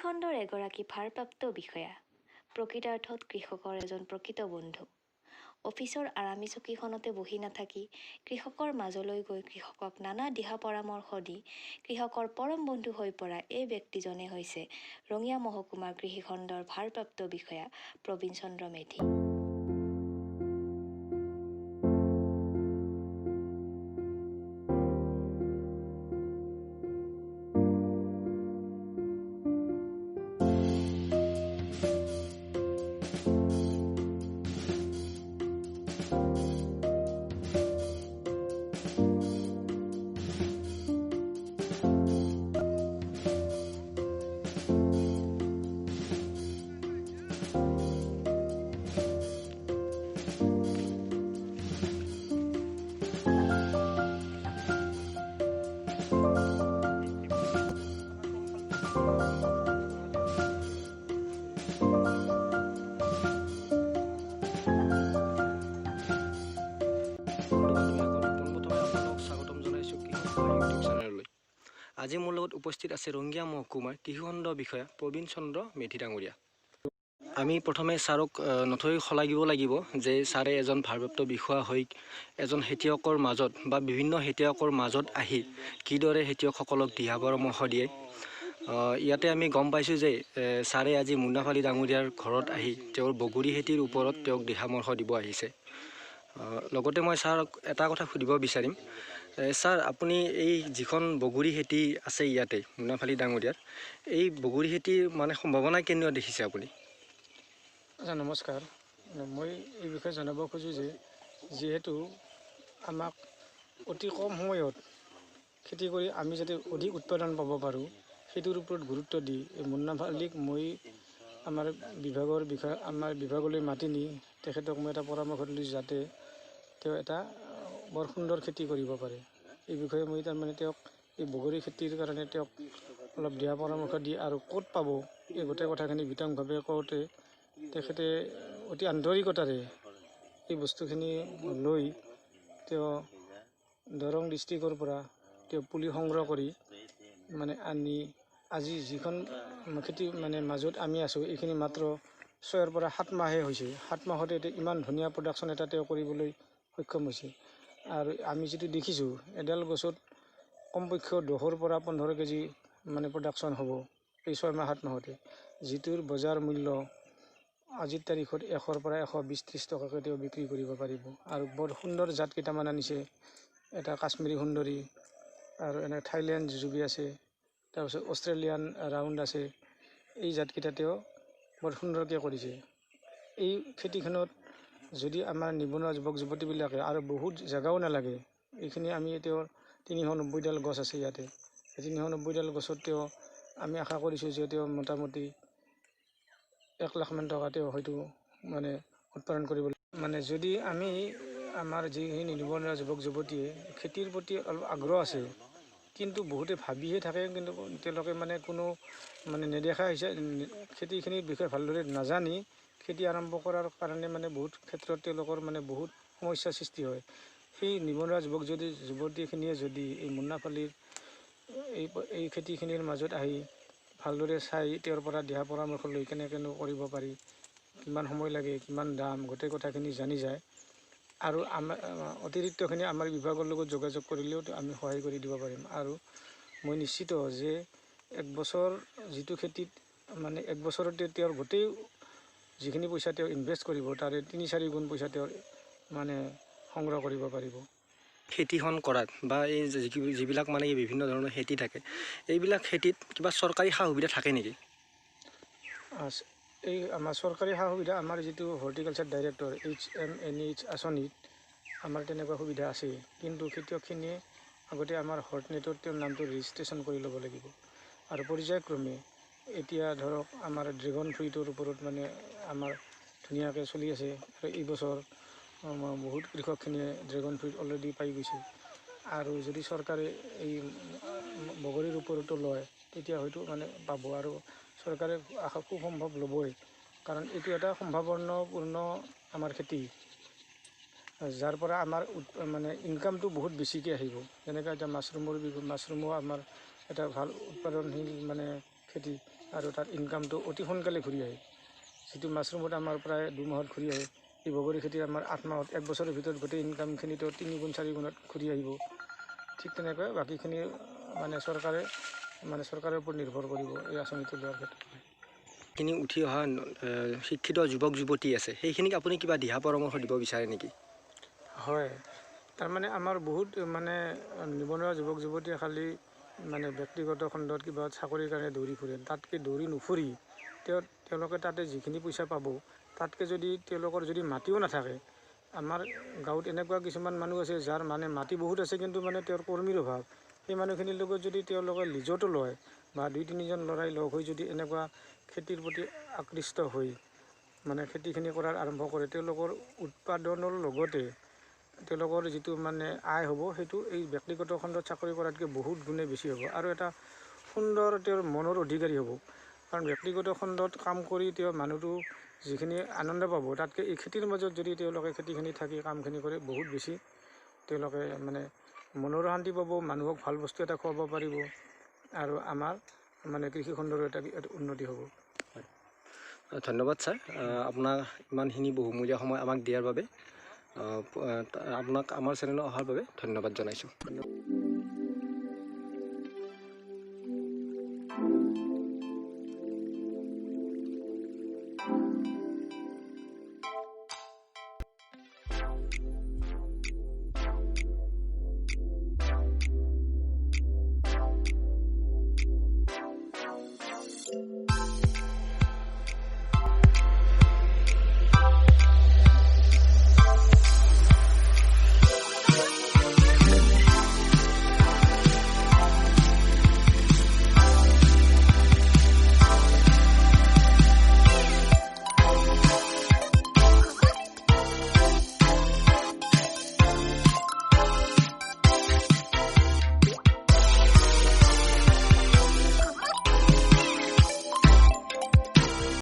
কৃষিখণ্ডৰ এগৰাকী ভাৰপ্ৰাপ্ত বিষয়া, প্ৰকৃতাৰ্থত কৃষকৰ এজন প্ৰকৃত বন্ধু। অফিচৰ আৰামী চকীখনতে বহি নাথাকি কৃষকৰ মাজলৈ গৈ কৃষকক নানা দিহা পৰামৰ্শ দি কৃষকৰ পৰম বন্ধু হৈ পৰা এই ব্যক্তিজনে হৈছে ৰঙিয়া মহকুমাৰ কৃষিখণ্ডৰ ভাৰপ্ৰাপ্ত বিষয়া প্ৰবীণ চন্দ্ৰ মেধি। আজি মোৰ লগত উপস্থিত আছে ৰঙিয়া মহকুমাৰ কৃষিখণ্ড বিষয়া প্ৰবীণ চন্দ্ৰ মেধি ডাঙৰীয়া। আমি প্ৰথমে ছাৰক নথৈ শলাগিব লাগিব যে ছাৰে এজন ভাৰপ্ৰাপ্ত বিষয়া হৈ এজন খেতিয়কৰ মাজত বা বিভিন্ন খেতিয়কৰ মাজত আহি কিদৰে খেতিয়কসকলক দিহা পৰামৰ্শ দিয়ে। ইয়াতে আমি গম পাইছোঁ যে ছাৰে আজি মুন্নাফ আলী ডাঙৰীয়াৰ ঘৰত আহি তেওঁৰ বগৰী খেতিৰ ওপৰত তেওঁক দিহামৰ্শ দিব আহিছে। লগতে মই ছাৰক এটা কথা সুধিব বিচাৰিম, ছাৰ আপুনি এই যিখন বগৰী খেতি আছে ইয়াতে মুন্নাফ আলী ডাঙৰীয়াৰ, এই বগৰী খেতিৰ মানে সম্ভাৱনা কেনেকুৱা দেখিছে আপুনি? আচ্ছা, নমস্কাৰ। মই এই বিষয়ে জনাব খোজোঁ যে যিহেতু আমাক অতি কম সময়ত খেতি কৰি আমি যাতে অধিক উৎপাদন পাব পাৰোঁ সেইটোৰ ওপৰত গুৰুত্ব দি এই মুন্নাফ আলীক মই আমাৰ বিভাগৰ বিষয়ে আমাৰ বিভাগলৈ মাতি নি তেখেতক মই এটা পৰামৰ্শ দিলোঁ যাতে তেওঁ এটা বৰ সুন্দৰ খেতি কৰিব পাৰে। এই বিষয়ে মই তাৰমানে তেওঁক এই বগৰী খেতিৰ কাৰণে তেওঁক অলপ দিহা পৰামৰ্শ দি আৰু ক'ত পাব এই গোটেই কথাখিনি বিতংভাৱে কওঁতে তেখেতে অতি আন্তৰিকতাৰে এই বস্তুখিনি লৈ তেওঁ দৰং ডিষ্ট্ৰিক্টৰ পৰা তেওঁ পুলি সংগ্ৰহ কৰি মানে আনি আজি যিখন খেতি মানে মাজত আমি আছোঁ এইখিনি মাত্ৰ 6ৰ পৰা 7 মাহে হৈছে। 7 মাহতে এতিয়া ইমান ধুনীয়া প্ৰডাকশ্যন এটা তেওঁ কৰিবলৈ সক্ষম হৈছে। আৰু আমি যিটো দেখিছোঁ এডাল গছত কমপক্ষে 10ৰ পৰা 15 কেজি মানে প্ৰডাকশ্যন হ'ব এই 6 মাহ 7 মাহতে, যিটোৰ বজাৰ মূল্য আজিৰ তাৰিখত 100ৰ পৰা 120-30 টকাকৈ তেওঁ বিক্ৰী কৰিব পাৰিব। আৰু বৰ সুন্দৰ জাত কেইটামান আনিছে, এটা কাশ্মীৰী সুন্দৰী আৰু এনে থাইলেণ্ড জুবি আছে, তাৰপিছত অষ্ট্ৰেলিয়ান ৰাউণ্ড আছে। এই জাতকেইটা তেওঁ বৰ সুন্দৰকৈ কৰিছে। এই খেতিখনত যদি আমাৰ নিবনুৱা যুৱক যুৱতীবিলাকে আৰু বহুত জেগাও নালাগে, এইখিনি আমি তেওঁৰ 390ডাল গছ আছে ইয়াতে, এই 390ডাল গছত তেওঁ আমি আশা কৰিছোঁ যে তেওঁ মোটামুটি 1 লাখমান টকা তেওঁ হয়তো মানে উৎপাদন কৰিব। মানে যদি আমি আমাৰ যিখিনি নিবনুৱা যুৱক যুৱতীয়ে খেতিৰ প্ৰতি অলপ আগ্ৰহ আছে কিন্তু বহুতে ভাবিহে থাকে, কিন্তু তেওঁলোকে মানে কোনো মানে নেদেখা হৈছে, খেতিখিনিৰ বিষয়ে ভালদৰে নাজানি খেতি আৰম্ভ কৰাৰ কাৰণে মানে বহুত ক্ষেত্ৰত তেওঁলোকৰ মানে বহুত সমস্যাৰ সৃষ্টি হয়। সেই নিবনুৱা যুৱক যদি যুৱতীখিনিয়ে যদি এই মুন্নাফ আলীৰ এই খেতিখিনিৰ মাজত আহি ভালদৰে চাই তেওঁৰ পৰা দিহা পৰামৰ্শ লৈ কেনেকৈনো কৰিব পাৰি, কিমান সময় লাগে, কিমান দাম, গোটেই কথাখিনি জানি যায় আৰু আমাৰ অতিৰিক্তখিনি আমাৰ বিভাগৰ লগত যোগাযোগ কৰিলেও আমি সহায় কৰি দিব পাৰিম। আৰু মই নিশ্চিত যে এক বছৰ যিটো খেতিত মানে এক বছৰতে তেওঁৰ গোটেই যিখিনি পইচা তেওঁ ইনভেষ্ট কৰিব তাৰে 3-4 গুণ পইচা তেওঁৰ মানে সংগ্ৰহ কৰিব পাৰিব। খেতিখন কৰাত বা এই যিবিলাক মানে বিভিন্ন ধৰণৰ খেতি থাকে এইবিলাক খেতিত কিবা চৰকাৰী সা সুবিধা থাকে নেকি? এই আমাৰ চৰকাৰী সা সুবিধা আমাৰ যিটো হৰ্টিকালচাৰ ডাইৰেক্টৰ HMNH আঁচনিত আমাৰ তেনেকুৱা সুবিধা আছে, কিন্তু খেতিয়কখিনিয়ে আগতে আমাৰ হৰ্টনেটত তেওঁৰ নামটো ৰেজিষ্ট্ৰেশ্যন কৰি ল'ব লাগিব। আৰু পৰ্যায়ক্ৰমে এতিয়া ধৰক আমাৰ ড্ৰেগন ফ্ৰুইটৰ ওপৰত মানে আমাৰ ধুনীয়াকৈ চলি আছে আৰু এইবছৰ বহুত কৃষকখিনিয়ে ড্ৰেগন ফ্ৰুইট অলৰেডি পাই গৈছে। আৰু যদি চৰকাৰে এই বগৰীৰ ওপৰতো লয় তেতিয়া হয়তো মানে পাব, আৰু চৰকাৰে আশা খুব সম্ভৱ ল'বই, কাৰণ এইটো এটা সম্ভাৱনাপূৰ্ণ আমাৰ খেতি যাৰ পৰা আমাৰ মানে ইনকামটো বহুত বেছিকৈ আহিব। যেনেকৈ এতিয়া মাছৰুমো আমাৰ এটা ভাল উৎপাদনশীল মানে খেতি আৰু তাত ইনকামটো অতি সোনকালে ঘূৰি আহে। যিটো মাছৰুমত আমাৰ প্ৰায় 2 মাহত ঘূৰি আহে, এই বগৰী খেতি আমাৰ 8 মাহত, এক বছৰৰ ভিতৰত গোটেই ইনকামখিনিতো 3 গুণ 4 গুণত ঘূৰি আহিব। ঠিক তেনেকৈ বাকীখিনি মানে চৰকাৰে মানে চৰকাৰৰ ওপৰত নিৰ্ভৰ কৰিব এই আঁচনিটো লোৱাৰ ক্ষেত্ৰত। যিখিনি উঠি অহা শিক্ষিত যুৱক যুৱতী আছে, সেইখিনিক আপুনি কিবা দিহা পৰামৰ্শ দিব বিচাৰে নেকি? হয়, তাৰমানে আমাৰ বহুত মানে নিবনুৱা যুৱক যুৱতীয়ে খালি মানে ব্যক্তিগত খণ্ডত কিবা চাকৰিৰ কাৰণে দৌৰি ফুৰে। তাতকৈ দৌৰি নুফুৰি তেওঁলোকে তাতে যিখিনি পইচা পাব, তাতকৈ যদি তেওঁলোকৰ যদি মাটিও নাথাকে, আমাৰ গাঁৱত এনেকুৱা কিছুমান মানুহ আছে যাৰ মানে মাটি বহুত আছে, কিন্তু মানে তেওঁৰ কৰ্মীৰ অভাৱ। সেই মানুহখিনিৰ লগত যদি তেওঁলোকে লিজতো লয় বা দুই তিনিজন ল'ৰাই লগ হৈ যদি এনেকুৱা খেতিৰ প্ৰতি আকৃষ্ট হৈ মানে খেতিখিনি কৰাৰ আৰম্ভ কৰে, তেওঁলোকৰ উৎপাদনৰ লগতে তেওঁলোকৰ যিটো মানে আয় হ'ব, সেইটো এই ব্যক্তিগত খণ্ডত চাকৰি কৰাতকৈ বহুত গুণে বেছি হ'ব আৰু এটা সুন্দৰ তেওঁৰ মনৰ অধিকাৰী হ'ব। কাৰণ ব্যক্তিগত খণ্ডত কাম কৰি তেওঁ মানুহটো যিখিনি আনন্দ পাব, তাতকৈ এই খেতিৰ মাজত যদি তেওঁলোকে খেতিখিনি থাকি কামখিনি কৰে, বহুত বেছি তেওঁলোকে মানে মনৰো শান্তি পাব, মানুহক ভাল বস্তু এটা খুৱাব পাৰিব আৰু আমাৰ মানে কৃষিখণ্ডৰো এটা উন্নতি হ'ব। ধন্যবাদ ছাৰ, আপোনাক ইমানখিনি বহুমূলীয়া সময় আমাক দিয়াৰ বাবে। আপোনাক আমাৰ চেনেলত অহাৰ বাবে ধন্যবাদ জনাইছোঁ।